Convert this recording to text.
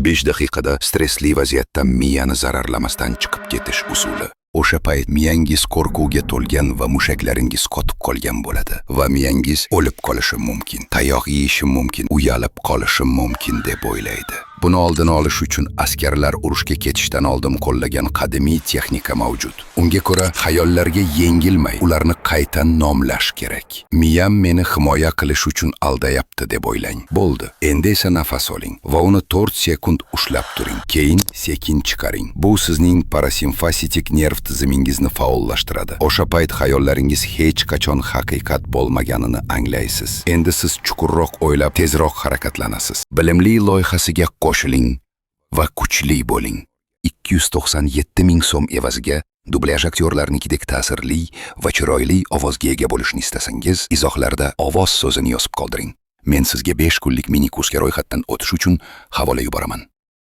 5 daqiqada stressli vaziyatdan miyani zararlamasdan chiqib ketish usuli. O'sha payt miyangiz qo'rquvga to'lgan va mushaklaringiz qotib qolgan bo'ladi va miyangiz o'lib qolishim mumkin, tayoq yeyishim mumkin, uyalib qolishim mumkin deb o'ylaydi. Buni oldini olish uchun askarlar urushga ketishdan oldin qo'llagan qadimiy texnika mavjud. Unga ko'ra, xayollarga yengilmay, ularni qayta nomlash kerak. Miyam meni himoya qilish uchun aldayapti deb o'ylang. Bo'ldi. Endi esa nafas oling va uni 4 sekund ushlab turing. Keyin sekin chiqaring. Bu sizning parasimfatik nerv tizimingizni faollashtiradi. O'sha payt xayollaringiz hech qachon haqiqat bo'lmaganini anglaysiz. Endi siz chuqurroq o'ylab, tezroq harakatlanasiz. Bilimli loyihasiga qo'shiling va kuchli bo'ling. 297 ming so'm evaziga dublyaj aktyorlarnikidek ta'sirli va chiroyli ovozga ega bo'lishni istasangiz, izohlarda "ovoz" so'zini yozib qoldiring. Men sizga 5 kunlik mini kursga ro'yxatdan o'tish uchun havola yuboraman.